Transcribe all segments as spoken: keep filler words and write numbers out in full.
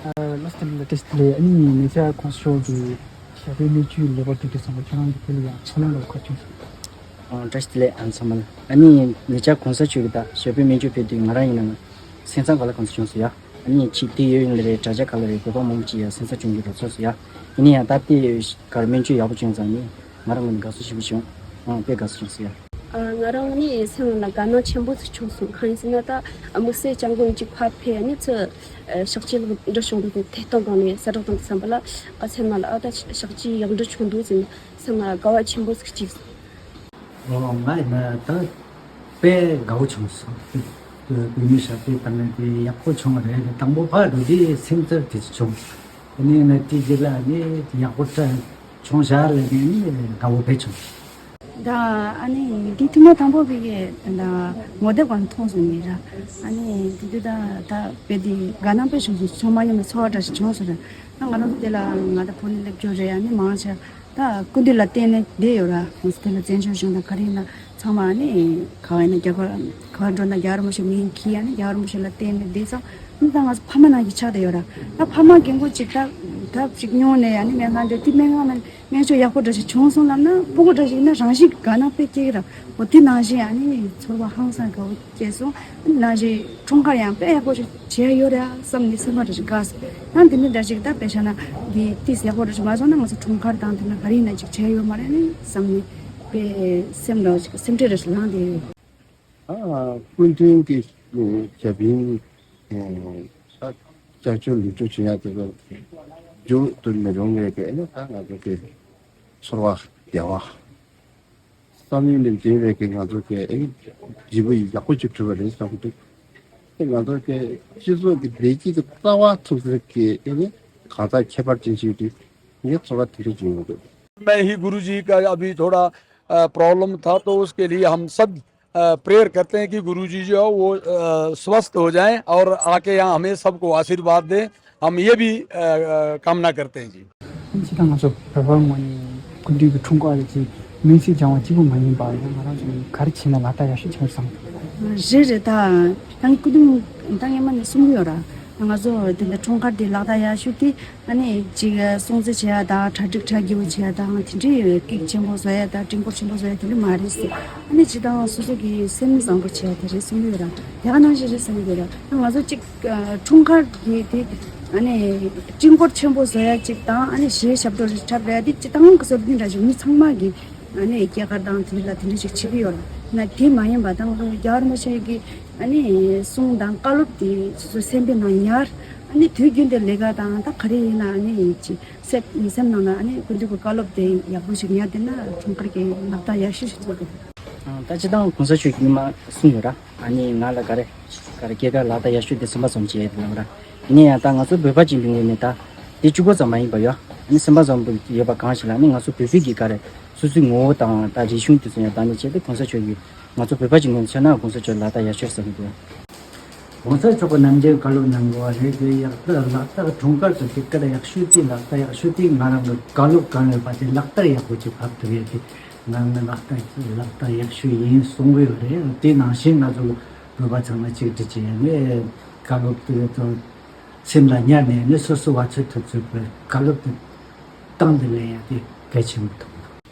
ལགས་སོ། བཀྲ་ཤིས་བདེ་ལེགས། ཨ་ནི་ཉེ་ཆར་གོང་ས་མཆོག་གི་ཞབས་པད་སྨན་བཅོས་ལེགས་པར་སྒྲུབ་དུས་ཙམ་པ་ཁྱེད་རང་གི་དེ་ལ་ཡང་ཚོར་སྣང་ལ་ག་བྱུང་སོང་། ཨ། བཀྲ་ཤིས་བདེ་ལེགས་ཨ་ཚང་མ་ལ། ཨ་ནི་ཉེ་ཆར་གོང་ས་མཆོག་གི་ད་ཞབས་པད་སྨན་བཅོས་ཕེབས་དུས་ང་རང་ཡིན་ན་སེམས་ཚང་ག་ལ་གང་ཚ་བྱུང་སོང་ཡ། ཨ་ནི་ཕྱི་དེ་ཡོད་ཡིན་ལ་རེད། དྲ་རྒྱ་ག་ལ་རེད། བོད་པ་མང་པོ་ཅིག་ཡ་སེམས་ཚང་བྱུང་གི་རོགས་ཚོར་སོང་ཡ། ཡིན་ན་ཡང་ད་ལྟའི་གར་སྨན་བཅོས་ཡག་པོ་བྱུང་ཙང་ནི་ང་རང་ངོས་ནས་དགའ་བསུ་ཞེ་པོ་བྱུང་། ཨང་། དཔེ་དགའ་བསུ་བྱུང་སོང་ཡ། ཨ། ང་རང་ནི་སེམས་ལ་དགའ་སྣང་ཆེན་པོ་ཞིག་བྱུང་སོང་། གང་ཡིན་ཟེར་ན་ད་དམིགས་བསལ་སྐྱབས་མགོན་གཅིག་ཕར་ཕེབས་ནས་ཚུར་ཨ་གཤགས་བཅོས་ལེགས་འགྲུབ་བྱུང་འདུག་ཟེར་ཐད་གཏོང་སྒང་ནས་གསལ་བསྒྲགས་བཏང་དུས་ཙམ་པ་ལ་ཨ་སེམས་ནང་ལ་ཨ་ད་གཤགས་བཅོས་ཡག་འགྲུབ་བྱུང་འདུག་ཟེར་ནས་སེམས་ལ་དགའ་བ་ཆེན་པོ་ཞིག་སྐྱེས་སོང་། ཨོ། ང་ཡིན་ན་ད་དཔེ་དགའ་བོ་བྱུང་སོང་། བོད་མི་ཞབས་ཕྱི་བཏང་ནས་དེ་ཡག་པོ་བྱུང་བ་རེད། དང་པོ་ཕར་འགྲོ་དུས་སེམས་འཚབ་དེ་ཅིག་བྱུང་། དེ་ནས་ནི་དེ་རྗེས་ལ་ནི་ཡག་པོ་ཏྲ་བྱུང་བཞག་ལས་ནས་ནི་དགའ་བོ་དཔེ་བྱུང་། ད་ཨ་ནི་འདི་ཐུན་མོང་དང་པོ་བི་གའི་ད་ངོ་དེབ་སྒང་མཐོང་སོང་ནི་ར། ཨ་ནི་དེ་དུས་ད་ད་དཔེ་དེ་དགའ་སྣང་དཔེ་བྱུང་སོང་། ཚང་མ་མཉམ་དུ་ཚོར་བ་འདྲ་ཞིག་བྱུང་སོང་ར། ད་ང་རང་ཚོ་དེ་ལ་ང་ད་བོད་ནས་སླེབས་རྒྱུ་རེད། ཨ་ནི་མང་ཆེ་ད་སྐུ་མདུན་ལ་བརྟེན་ནས་བསྡད་ཡོད་ར། ང་ཚོ་དེ་ལ་བཙན་བྱོལ་གཞུང་དང་ག་རེ་ཡིན་ན་ཚང་མ་ཨ་ནི་ག་བ་ཡིན་ན་རྒྱ་གར་ག་བ་འགྲོ་ན་རྒྱལ་བ་རིན་པོ་ཆེ་མིང་གིས་ཨ་ནི་རྒྱལ་བ་རིན་པོ་ཆེ་ལ་བརྟེན་ནས་བསྡད་ཙང་། ཨ་ནི་ད་ང་ཚོ་ཕ་མ་ནང་གི་ཆགས་བསྡད་ཡོད་ར། ད་ཕ་མ་རྒན་གོག་ཅིག་ད་ད་ཅིག་སྨྱོ་ནས་ཨ་ནི་སྨན་ཁང་འགྲོ་དུས་སྨན་ཁང་ནང་སྨན་བཅོས་ཡག་པོ་འདྲ་ཞིག་བྱུང་སོང་ལབ་ན། སྤུ་གུ་འདྲ་ཞིག་ཡིན་ན་རང་བཞིན་དགའ་སྣང་དཔེ་སྐྱེ་གི་ར། འོ་དེ་ནང་བཞིན་ཨ་ནི་ཚོར་བ་ཧང་སང་དགའ་བོ་སྐྱེས་སོང་། ཨ་ནི་ནང་བཞིན་འཁྲུངས་སྐར་ཡང་དཔེ་ཡག་པོ་ཞིག་བྱས་ཡོད་རེད་བསམ་ནས་སེམས་པ་འདྲ་ཞིག་དགའ་སོང་། ཡང་དེ་འདྲ་འདྲ་ཞིག་ད་དཔེ་བཞག་ན་འདི་ཏིས་ཡག་པོ་འདྲ་ཞིག་མ་བྱུང་ན་ང་ཚོ་འཁྲུངས་སྐར་དང་དེ་འདྲ་ག་རེ་ཡིན་ན་ཅིག་བྱས་ཡོད་མ་རེད་ནི་བསམ་ནས་དཔེ་སེམས་འདྲ་ཞིག་སེམས་ཁྲལ་འདྲ་ཞིག་ལངས་བསྡད་ཡོད། ཨ། སྐུ་མདུན་གྱི་ཞབས་པད་ཨ་ཅག་ཅུང་ལུས་སྤྲོད་བྱུང་ཡག་དེ་ཚོ་མཇུག་ཏུ་མི་རུང་བའི་གི་ཨ་ནི་ད་ང་ཚོ་གི་ཚོར་བ་བདེ་བ། བསམ་ཡུལ་ལས་འདས་པའི་གི་ང་ཚོ་གི་ཨེ་འབྲས་བུ་ཡག་པོ་ཅིག་གྲུབ་པ་རེད་བསམ་གི་འདུག། དེ་ང་ཚོ་གི་སྤྱི་ཚོགས་ཀྱི་བདེ་སྐྱིད་ཀྱི་རྩ་བ་ཐུག་ས་གི་ཨེ་ནི་གང་ཟག་ཁྱད་པར་ཅན་ཞིག་རེད། ངའི་ཚོར་བ་དེ་འདྲ་ཅིག་ཡོང་གི་འདུག། मैं ही गुरुजी का अभी थोड़ा प्रॉब्लम था, तो उसके लिए हम सब प्रेयर करते हैं कि गुरुजी जो है वो अ, स्वस्थ हो जाएं और आके यहाँ हमें सबको आशीर्वाद दें। हम ये भी अ, अ, कामना करते हैं जी। ཨ་ནི་ད་ང་ཚོ་བོད་པ་ངོས་ནས་སྐུ་མདུན་གྱི་འཁྲུངས་སྐར་ཅིག་སྨོན་ཚིག་སྦྱང་བ་གཅིག་པུ་མ་ཡིན་པར་ཡང་ང་རང་ཚོ་ག་རེ་བྱས་ན་ལག་བསྟར་ཡག་ཤོས་བྱུང་བསམ། རེད་རེད། ད་ད་སྐུ་མདུན་ད་སྔོན་མ་ནས་གསུང་གི་ཡོད་ར། ང་ཚོ་དེ་འདྲ་འཁྲུངས་སྐར་དེ་ལག་བསྟར་ཡག་ཤོས་དེ་ཨ་ནི་ཅིག་སྲུང་བརྩི་བྱེད་ཡ་དང་གྲ་སྒྲིག་གྲ་རྒྱས་པོ་བྱེད་ཡ་དང་དེ་འདྲའི་ཀེག་ཆེན་པོ་བཟོ་ཡ་དང་སྤྲིན་ཕོར་ཆེན་པོ་བཟོ་ཡ་དེ་འདྲ་མ་རེད་ཟེར། ཨ་ནི་སྤྱིར་བཏང་སོ་སོ་གི་སེམས་བཟང་པོ་བྱེད་ཡ་དེ་རེད་གསུང་གི་ཡོད་ར། དེ་ག་ནང་བཞིན་རེད་བསམ་གི་ཡོད་ར། ང་ཚོ་གཅིག་འཁྲུངས་སྐར་གྱི་དེ་ཨ་ནི་སྤྲིན་ཕོར་ཆེན་པོ་བཟོ་ཡ་གཅིག་དང་ཨ་ནི་གཞས་ཞབས་བྲོ་རེ་འཁྲབ་རེ་དེ་སྤྱིར་བཏང་གི་སྲོལ་རྒྱུན་འདྲ་ཞིག་མི་ཚང་མ་གི་ཨ་ནི་སྐྱེས་སྐར་དང་དེ་ལ་དེ་འདྲ་ཞིག་བྱེད་ཀྱི་ཡོད་ར། ན་དེ་མ་ཡིན་པ་དང་རྒྱལ་བ་རིན་པོ་ཆེ་གི་ཨ་ནི་གསུང་དང་བཀའ་སློབ་དེ་སོ་སོའི་སེམས་པའི་ནང་ཉར། ཨ་ནི་དུས་རྒྱུན་དུ་ལས་ཀ་དང་ད་ག་རེ་ཡིན་ན་ཨ་ནི་ཡིན་གཅིག་སེམས་སེམས་ནང་ལ་ཨ་ནི་སྐུ་མདུན་གྱི་བཀའ་སློབ་དེ་ཡག་པོ་ཞིག་ཉར་བསྡད་ན་འཁྲུངས་སྐར་གྱི་ལག་རྟགས་ཡག་ཤོས་ཤིག་ཚོར་འདུག། ཨ། ད་སྤྱིར་བཏང་གོང་ས་མཆོག་གིས་སྔོན་མ་གསུངས་ཡོད་ར། ཨ་ནི་ང་ལ་ག་རེ་ག་རེ་སྐྱེས་སྐར་ལག་རྟགས་ཡག་ཤོས་དེ་སེམས་པ་བཟང་བྱེད་ཡས་དེ་ལབ་ར། ཡིན་ན་ཡང་ད་ང་ཚོ་བོད་པ་ཅིག་ཡིན་པའི་ངོས་ནས་ད་དེ་གཅིག་པོ་ཙམ་མ་ཡིན་པ་ཡོད། ཨ་ནི་སེམས་པ་བཟང་པོ་ཡོད་པ་གང་ཞིག་ལ་ཨ་ནི་ང་ཚོ་བོད་པའི་གི་ག་རེ་སོ་སོའི་ངོ་བོ་དང་ད་རིག་གཞུང་དེ་ཚོ་ཡང་ད་ནི་བྱས་ཏེ་གོང་ས་མཆོག་གིས་ང་ཚོ་བོད་པ་ཅིག་ཡིན་པའི་ངོས་ནས་མཚོན་ན་གོང་ས་མཆོག་ལག་རྟགས་ཡག་ཤོས་ཟེར་གི་འདུག། གོང་ས་མཆོག་གིས་ནམ་རྒྱུན་བཀའ་སློབ་གནང་གི་ཡོད་རེད། དེ་ཡག་རྟགས་ལག་རྟགས་འཁྲུངས་སྐར་དང་དེ་སྐར་ཡག་ཤོས་དེ་ལག་རྟགས་ཡག་ཤོས་དེ་ང་རང་གི་བཀའ་སློབ་གང་ཡོད་པ་དེ་ལག་རྟགས་ཡག་པོ་ཅིག་ཕབ་ཐུབ་ཡས་དེ་ང་ང་ལག་རྟགས་ལག་རྟགས་ཡག་ཤོས་ཡིན་གསུང་གི་ཡོད་རེད། དེ་ནང་བཞིན་ང་ཚོ་བོད་པ་ཚང་མ་གཅིག་སྒྲིལ་བྱས་ནས་བཀའ་སློབ་དེ་ཚོ་སེམས་ལ་ཉར་ནས་ནི་སོ་སོ་བ་ཚོད་ཐུབ་ཚོད་པའི་བཀའ་སློབ་དེ་བཏང་སྟེ་ལེན་ཡ་དེ་གལ་ཆེན་པོ་མཐོང་།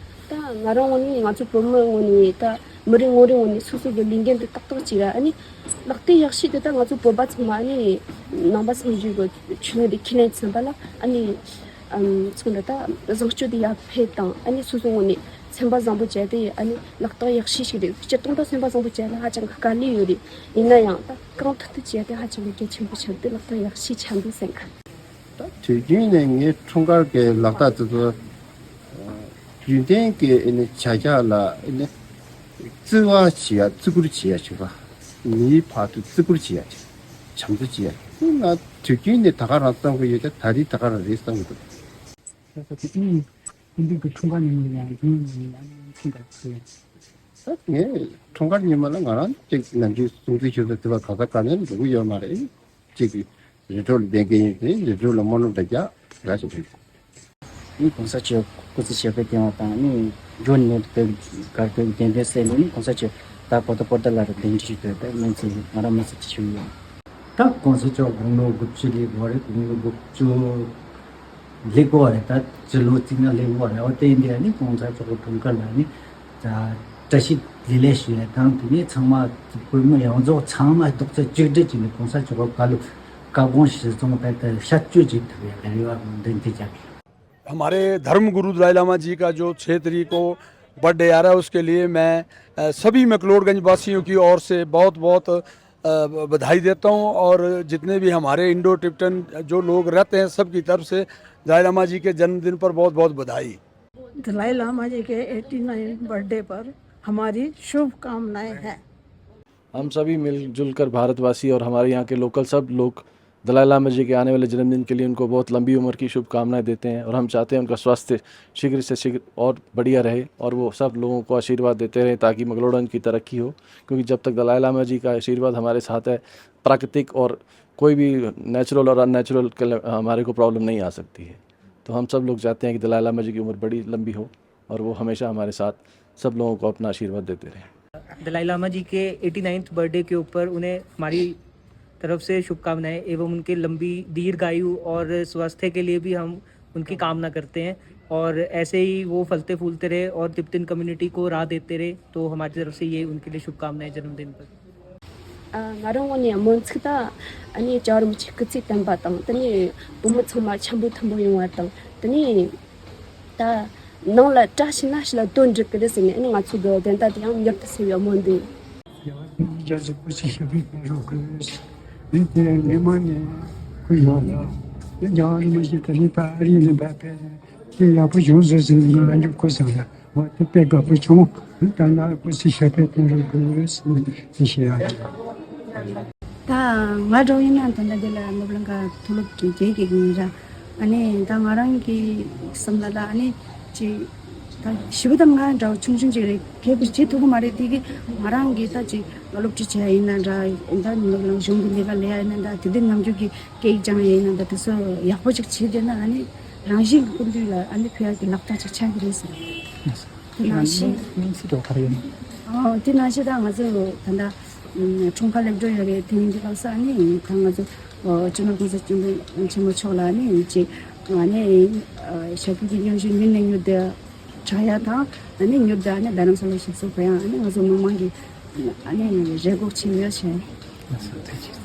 ད་ང་རང་ངོས་ནས་ང་ཚོ་བོད་མི་ངོས་ནས་ད་མི་རེ་ངོ་རེ་ངོས་ནས་སོ་སོ་གི་ལས་འགན་དེ་ཏག་ཏག་བྱས་ར། ཨ་ནི་ལག་རྟགས་ཡག་ཤོས་དེ་ད་ང་ཚོ་བོད་པ་ཚང་མ་ཨ་ནི་ནང་པ་སངས་རྒྱས་ཀྱི་ཆོས་ལུགས་དེ་ཁས་ལེན་ཚུན་པ་ལ་ཨ་ནི་ཚོགས་འདུ་ད་བཟང་སྤྱོད་དེ་ཡར་འཕེལ་དང་ཨ་ནི་སོ་སོ་ངོས་ནས་སེམས་པ་བཟང་པོ་བྱས་ཏེ་ཨ་ནི་ལག་རྟགས་ཡག་ཤོས་ཤིག་རེད། སྤྱིར་བཏང་ད་སེམས་པ་བཟང་པོ་བྱས་ན་ཧ་ཅང་གི་དཀའ་ལས་ཡོད་རེད། ཡིན་ན་ཡང་ད་གང་ཐུབ་ཐུབ་བྱས་ཏེ་ཧ་ཅང་གི་གལ་ཆེན་པོ་ཆགས་འདུག། ལག་རྟགས་ཡག་ཤོས་ཆགས་འདུག་བསམ་གི། ད་དུས་རྒྱུན་ནས་ངའི་འཁྲུངས་སྐར་གྱི་ལག་རྟགས་དེ་ཚོ་རྒྱུན་ལྡན་གྱི་ཨེ་ནི་བྱ་གཞག་ལ་ཨེ་ནི་བརྩི་བ་བྱེད་ཡ་བརྩི་བཀུར་བྱེད་ཡ་ཞིག་པ། མིའི་བར་དུ་བརྩི་བཀུར་བྱེད་ཡ་ཞིག་བྱམས་བརྩེ་བྱེད་ཡ་ཞིག་ང་དུས་རྒྱུན་ནས་ད་ག་རང་བསམ་གྱི་ཡོད་དེ་ད་རེས་ད་ག་རང་རེད་བསམ་གྱི་འདུག། ད་ད་དེ་ཨིན། ཁོང་ཚོ་གི་འཁྲུངས་སྐར་ཉིན་མོ་ཡང་རྒྱུན་ནས་ཡང་ཕྱིན་པ་རེད། ད་ངས་འཁྲུངས་སྐར་ཉིན་མོ་ལ་ང་རང་ཅིག་ནམ་རྒྱུན་སྲུང་བརྩི་ཞུ་ས་དེ་བ་ག་ས་ག་ནས་འགྲོ་གི་ཡོད་མ་རེད། ཅིག་རི་ཁྲོད་ལ་བསྡད་མཁན་ཡིན་ཟེར་རི་ཁྲོད་ལ་རྨོ་ལམ་འདྲ་རྒྱག་ར་ཞིག་རེད། ཨིན། གོང་ས་མཆོག་སྐུ་ཚེ་ཞབས་པད་བརྟན་པ་དང་ནི་འབྱོར་ནས་བོད་གར་བོད་ཀྱི་བདེན་དོན་གསལ་ནས་ནི་གོང་ས་མཆོག་ད་པོ་ཏ་པོ་ཏ་ལ་རེ་གདན་འདྲེན་ཞུས་ཏེ་ད་སྨོན་ཚིག་ང་རང་སྨོན་ཚིག་ཅིག་ཞུ་ཡོད། ད་གོང་ས་མཆོག་དགུང་ལོ་དགུ་བཅུ་སླེབས་པ་རེད། དགུང་ལོ་དགུ་བཅུ་སླེབས་པ་རེད། ད་སྤྱི་ལོ་གཅིག་ནང་སླེབས་པ་རེད། འོ་དེ་འདི་ཨ་ནི་གོང་ས་མཆོག་གི་དྲུང་འཁོར་ལ་ནི་ད་བཀྲ་ཤིས་བདེ་ལེགས་ཞུ་ཡ་དང་། དེ་ནས་ཚང་མ་བོད་མི་ཡོངས་རྫོགས་ཚང་མ་རྡོག་རྩ་གཅིག་སྒྲིལ་བྱས་ནས་གོང་ས་མཆོག་གི་བཀའ་སློབ་བཀའ་དགོངས་གཞིར་བཟུང་བྱས་ཏེ་ཤར་བསྐྱོད་ཅིག་ཐུབ་ཡ་རེ་བ་འདོན་ཐུབ་ཀྱི་ཡོད། हमारे धर्म गुरु दलाई लामा जी का जो छः तारीख को बर्थडे आ रहा है, उसके लिए मैं, अ, सभी मैक्लोडगंज वासियों की ओर से बहुत बहुत, अ, बधाई देता हूँ, और जितने भी हमारे इंडो टिबेटन जो लोग रहते हैं, सबकी तरफ से दलाई लामा जी के जन्मदिन पर बहुत बहुत बधाई। दलाई लामा जी के एटी नाइन बर्थडे पर हमारी शुभकामनाएं हैं। हम सभी मिलजुल कर भारतवासी और हमारे यहाँ के लोकल सब लोग दलाई लामा जी के आने वाले जन्मदिन के लिए उनको बहुत लंबी उम्र की शुभकामनाएं देते हैं, और हम चाहते हैं उनका स्वास्थ्य शीघ्र से शीघ्र और बढ़िया रहे और वो सब लोगों को आशीर्वाद देते रहें, ताकि मैक्लोडगंज की तरक्की हो। क्योंकि जब तक दलाई लामा जी का आशीर्वाद हमारे साथ है, प्राकृतिक और कोई भी नेचुरल और अननेचुरल हमारे को प्रॉब्लम नहीं आ सकती है। तो हम सब लोग चाहते हैं कि दलाई लामा जी की उम्र बड़ी लंबी हो और वो हमेशा हमारे साथ सब लोगों को अपना आशीर्वाद देते रहें। दलाई लामा जी के एटी नाइन्थ बर्थडे के ऊपर उन्हें हमारी तरफ से शुभकामनाएं एवं उनके लंबी दीर्घायु और स्वास्थ्य के लिए भी हम उनकी कामना करते हैं, और ऐसे ही वो फलते फूलते रहे और तिब्बतन कम्युनिटी को राह देते रहे। तो हमारी तरफ से ये उनके लिए शुभकामनाएं जन्मदिन पर। ཨ། ང་རང་ངོས་ནས་སྨོན་ཚིག་དང་། ཨ་ནི་རྒྱལ་བ་རིན་པོ་ཆེ་སྐུ་ཚེ་བརྟན་པ་དང་། དེ་ནས་བོད་མི་ཚང་མ་འཆམ་པོ་མཐུན་པོ་ཡོང་བ་དང་། དེ་ནས་ད་ནང་ལ་བཀྲ་ཤིས་ན་ཤི་ལ་དོན་འགྲུབ་ཀྱི་རེད་ཟེར་ནས། ཨ་ནི་ང་ཚོ་གི་བདེན་མཐའ་དེ་ཡང་མྱུར་དུ་སེལ་བའི་སྨོན་འདུན། རྒྱལ་བ་རིན་པོ་ཆེ་སྐུ་ཚེ་ཞབས་པད་བརྟན་རོགས་གྱིས། ཨ་ནི་དེ་ནས་མ་ནས་ཁོ་ཡོང་ལ། རྒྱལ་བ་རིན་པོ་ཆེ་དེ་ནས་ད་ཨ་རི་ནས་འབད་པས་དེ་ཡག་པོ་བྱུང་ཟེར་ཟེར་ནས་ང་ལ་འཇུག་གོ་ཟེར་ལ། འོ་དེ་དཔེ་དགའ་པོ་བྱུང་། ད་ང་སྐུ་ཚེ་ཞབས་པད་བརྟན་རོགས་གྱིས་ཟེར་ནས་དེ་བཤད་ཡ་ཡིན། ད་ང་འདྲ་བོ་ཡིན་ན་ད་ལྟ་འདི་ལ་སློབ་གླིང་ག་མཐོ་སློབ་ཀྱི་རྒྱལ་ཡོད་ཀྱི་ཡིན་ར། ཨ་ནི་ད་ང་རང་གི་བསམ་བློ་ལ་ཨ་ནི་ཅིག་ད་ཞི་བ་དང་ང་འདྲ་བོ་ཆུང་ཆུང་ཅིག་རེད། གལ་ཏེ་བྱེད་ཐུབ་ཀྱི་མ་རེད། དེ་གི་ང་རང་གི་ད་ཅིག་སློབ་ཁྲིད་བྱེད་ཡ་ཡིན་ན་འདྲ། ད་སློབ་གླིང་གཞུང་གི་ལས་ཀ་ལས་ཡ་ཡིན་ན་འདྲ། དེ་དུས་ནམ་རྒྱུན་གྱི་སྐད་ཡིག་སྦྱང་ཡ་ཡིན་ན་འདྲ། དེ་ཚོ་ཡག་པོ་ཅིག་བྱས་བསྡད་ན་ཨ་ནི་རང་བཞིན་གྱི་སྐུ་མདུན་ལ་ཨ་ནི་ཕུལ་ཡ་གི་ལག་རྟགས་ཅིག་ཆགས་ཀྱི་རེད་ཟེར། དེ་ནང་བཞིན། དམིགས་བསལ་དུ་ག་རེ་ཡིན། ཨོ། དེ་ནང་བཞིན་ད་ང་ཚོ་ད་ལྟ་འཁྲུངས་སྐར་སླེབས་འགྲོ་ཡོད་རེད། དེ་ཡིན་དུས་ལགས་སོ། ཨ་ནི་ད་ང་ཚོ་སྤྱི་ནོར་༸གོང་ས་༸སྐྱབས་མགོན་ཆེན་པོ་མཆོག་ལ་ཨ་ནི་ཅིག་ཨ་ནི་ཞབས་པད་ཀྱི་སྙུང་གཞི་མྱུར་ནས་མྱུར་དུ་དྲག་ཡ་དང་། ཨ་ནི་མྱུར་དུ་ཨ་ནི་རྡ་རམ་ས་ལ་ཞབས་སོར་འཁོད་ཡ་ཨ་ནི་ང་ཚོ་མི་མང་གི་ཨ་ནི་རེ་སྒུག་ཆེན་པོ་བྱས། ལགས་སོ། ཐུགས་རྗེ་ཆེ།